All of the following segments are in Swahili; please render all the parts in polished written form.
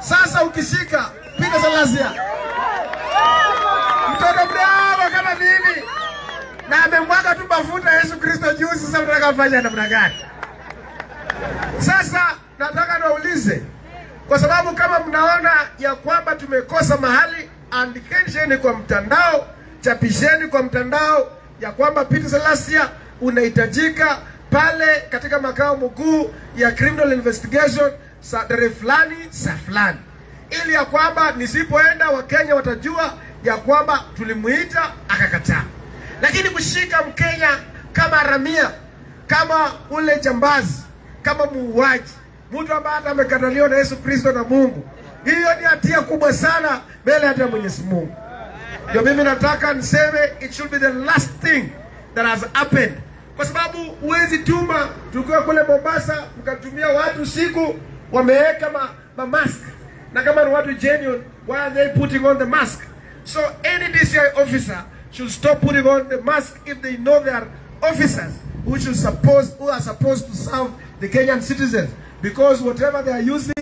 Sasa ukishika Peter Salasya, mtoto mdogo kama mimi, na amemwaga tu mafuta Yesu Kristo juu, sasa unataka kufanya namna gani? Sasa nataka niwaulize, kwa sababu kama mnaona ya kwamba tumekosa mahali, andikeni kwa mtandao, chapisheni kwa mtandao ya kwamba Peter Salasya unahitajika pale katika makao mkuu ya Criminal Investigation saa tarehe fulani saa fulani, ili ya kwamba nisipoenda Wakenya watajua ya kwamba tulimuita akakataa. Lakini kushika Mkenya kama haramia, kama ule jambazi, kama muuaji, mtu ambaye hata amekataliwa na Yesu Kristo na Mungu, hiyo ni hatia kubwa sana mbele hata Mwenyezi Mungu. Ndio mimi nataka niseme it should be the last thing that has happened, kwa sababu huwezi tuma tukiwa kule Mombasa mkatumia watu siku wameweka ma mask, na kama ni watu genuine, why are they putting on the mask? So any DCI officer should stop putting on the mask if they know they are officers who are supposed to serve the Kenyan citizens, because whatever they are using,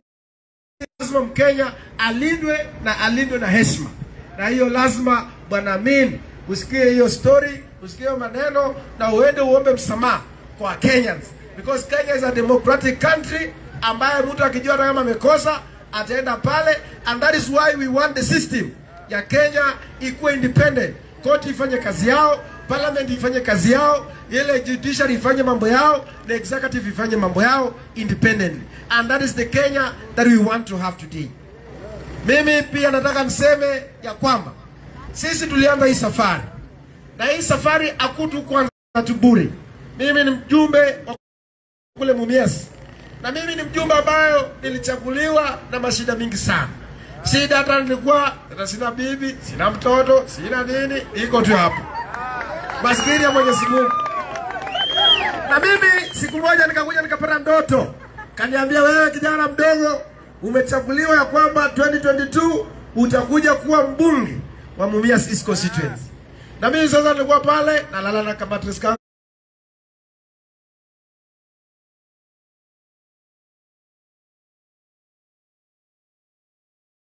lazima Mkenya alindwe na alindwe na heshima. Na hiyo lazima Bwana Amin usikie hiyo story, usikie hiyo maneno na uende uombe msamaha kwa Kenyans, because Kenya is a democratic country ambaye mtu akijua hata kama amekosa ataenda pale, and that is why we want the system ya Kenya ikuwe independent. Koti ifanye kazi yao, parliament ifanye kazi yao, ile judiciary ifanye mambo yao, na executive ifanye mambo yao independently. And that is the Kenya that we want to have today. Mimi pia nataka niseme ya kwamba sisi tulianza hii safari, na hii safari hakutu kwanza tu bure. Mimi ni mjumbe wa kule Mumias, na mimi ni mjumbe ambayo nilichaguliwa na mashida mingi sana. Shida hata nilikuwa hata sina bibi, sina mtoto, sina nini, iko tu hapo. Maskini ya Mwenyezi Mungu. Na mimi siku moja nikakuja nikapata ndoto. Kaniambia, wewe kijana mdogo umechaguliwa ya kwamba 2022 utakuja kuwa mbunge wa Mumias East Constituency. Na mimi sasa nilikuwa pale nalala na mattress kangu.